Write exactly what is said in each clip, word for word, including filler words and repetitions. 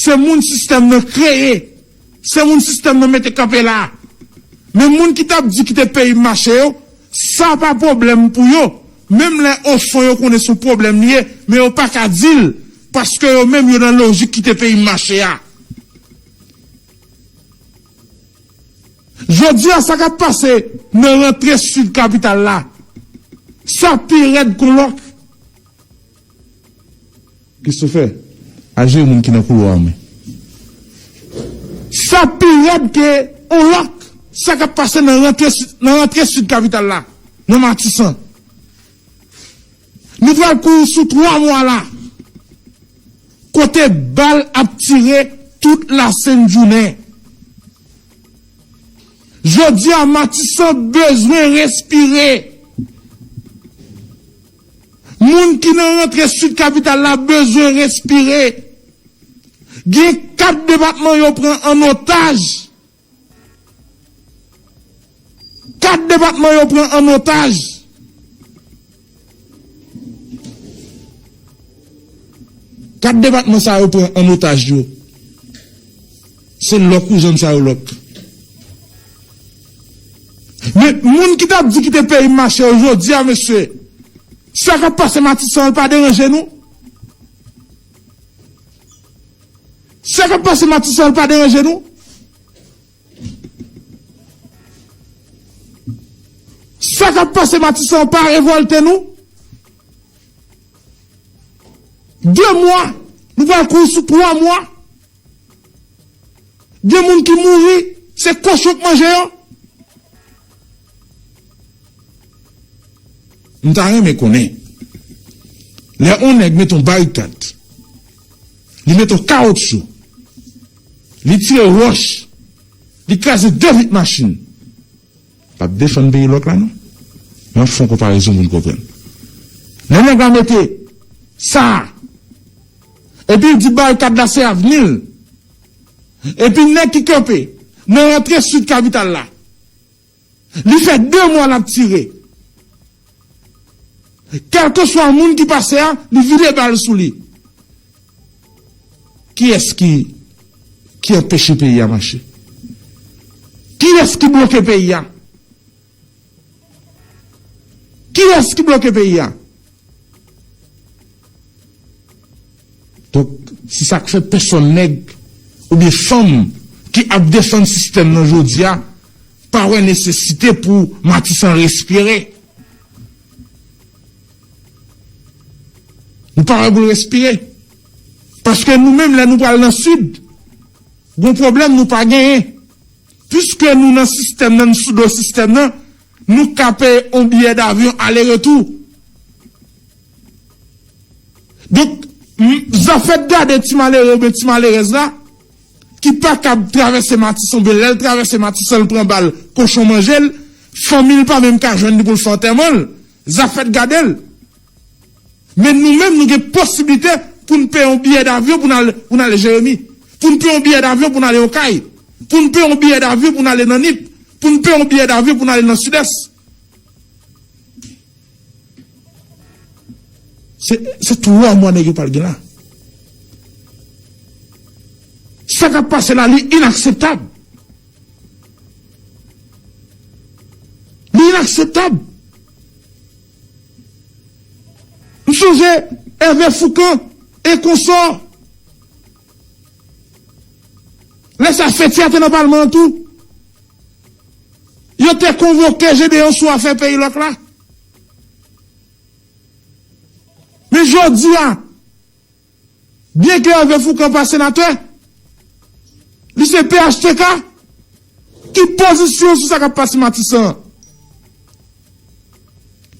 Se moun sistèm nan kreye. Se moun sistèm nan mete kanpe la. Men moun ki t ap di kite peyi m mache yo, sa pa pwoblèm pou yo. Menm lè ofon yo konnen se yon pwoblèm li ye, men yo pa ka di l, paske yo menm yo nan lojik kite peyi m mache a. Jodi a, sa k ap pase nan rantre sid kapital la, sa pi rèd ke yon lòk. Christopher, al jere moun ki nan koulwa a, men. Sa pi rèd ke yon lòk, sa k ap pase nan rantre sid, nan rantre sid kapital la, nan Matisan. Nou pral kouri sou twa mwa la, kote bal ap tire tout lasent jounen. Jodi a, Matisan bezwen respire. Moun ki nan rantre sid kapital la bezwen respire. Gen kat depatman yo pran an otaj. Kat depatman yo pran an otaj. Kat depatman sa yo pran an otaj yo. Se lòk ou jwenn sa yo lòk. Men moun ki t ap di kite peyi m mache yo jodi a, mesye, sa k ap pase Matisan an pa deranje nou? Sa k ap pase Matisan an pa deranje nou? Sa k ap pase Matisan an pa revòlte nou? De mwa, nou pral kouri sou twa mwa. Gen moun ki mouri, se kochon k manje yo. M ta renmen konnen, lè yon nèg mete yon barikad, li mete yon kawotchou, li tire wòch, li kraze de vit machin, l ap defann peyi lòk la, non? M ap fè yon konparezon pou n konprann. Lè nèg la mete sa a, epi l di barikad la se avni l, epi nèg ki kanpe nan rantre sid kapital la, li fè de mwa l ap tire. Kèlkeswa moun ki pase a, li vide bal sou li. Kiyès ki, ki anpeche peyi a mache? Kiyès ki bloke peyi a? Kiyès ki bloke peyi a? Donk, se sa k fè pèsonn nèg oubyen fanm ki ap defann sistèm nan jodi a pa wè nesesite pou Matisan respire. Nou pa wè pou l respire. Paske nou menm, lè nou pral nan sid, gon pwoblèm nou pa genyen. Piske nou nan sistèm nan, nou sou do sistèm nan, nou ka peye yon biyè davyon ale retou. Donk, m, zafè gade ti malere oubyen ti malerèz la, ki pa kab travèse Matisan, oubyen lè l travèse Matisan, l pran bal, kochon manje l, fanmi l pa menm ka jwenn li pou l fè antèman l. Zafè gade l. Men nou menm, nou gen posiblite pou n peye yon biyè davyon pou n al, pou n ale Jeremi, pou n peye yon biyè davyon pou n ale Okay, pou n peye yon biyè davyon pou n ale nan Nip, pou n peye yon biyè davyon pou n ale nan Sidès. Se, se twa mwa nèg yo pral gen la. Sa k ap pase la, li inakseptab. Li inakseptab. M sonje Hervé Fourcand e konsò. Lè sa, Fethière te nan palman an tou. Yo te konvoke Gédéon sou afè peyi lòk la. Men jodi a, byenke Hervé Fourcand pa senatè, li se P H T K, ki pozisyon l sou sa k ap pase Matisan an?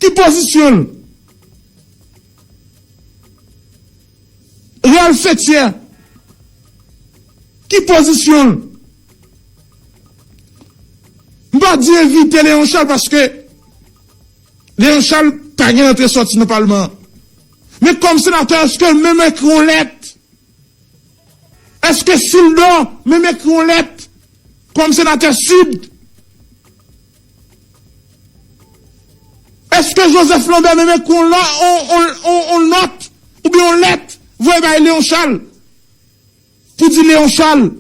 Ki pozisyon l? Ralph Fethière, ki pozisyon l? M pa di evite Léon Charles paske Léon Charles pa gen rantre sòti nan palman an. Men kòm senatè, èske l menm ekri yon lèt? Èske Sildor menm ekri yon lèt kòm senatè Sid? Èske Joseph Lambert menm ekri yon lò-, on, on, on, on nòt oubyen yon lèt voye bay Léon Charles? Pou di Leon Charles,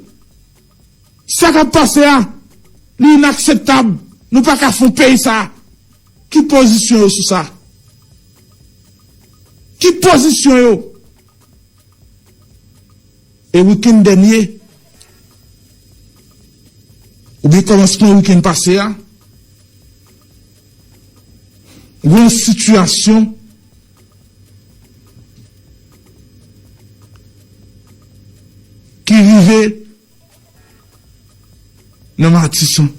sa k ap pase a, li inakseptab. Nou pa ka fè yon peyi sa. Ki pozisyon yo sou sa? Ki pozisyon yo? E wikenn dènye, oubyen kòmansman wikenn pase a, gen yon sitiyasyon ki rive nan Matisan.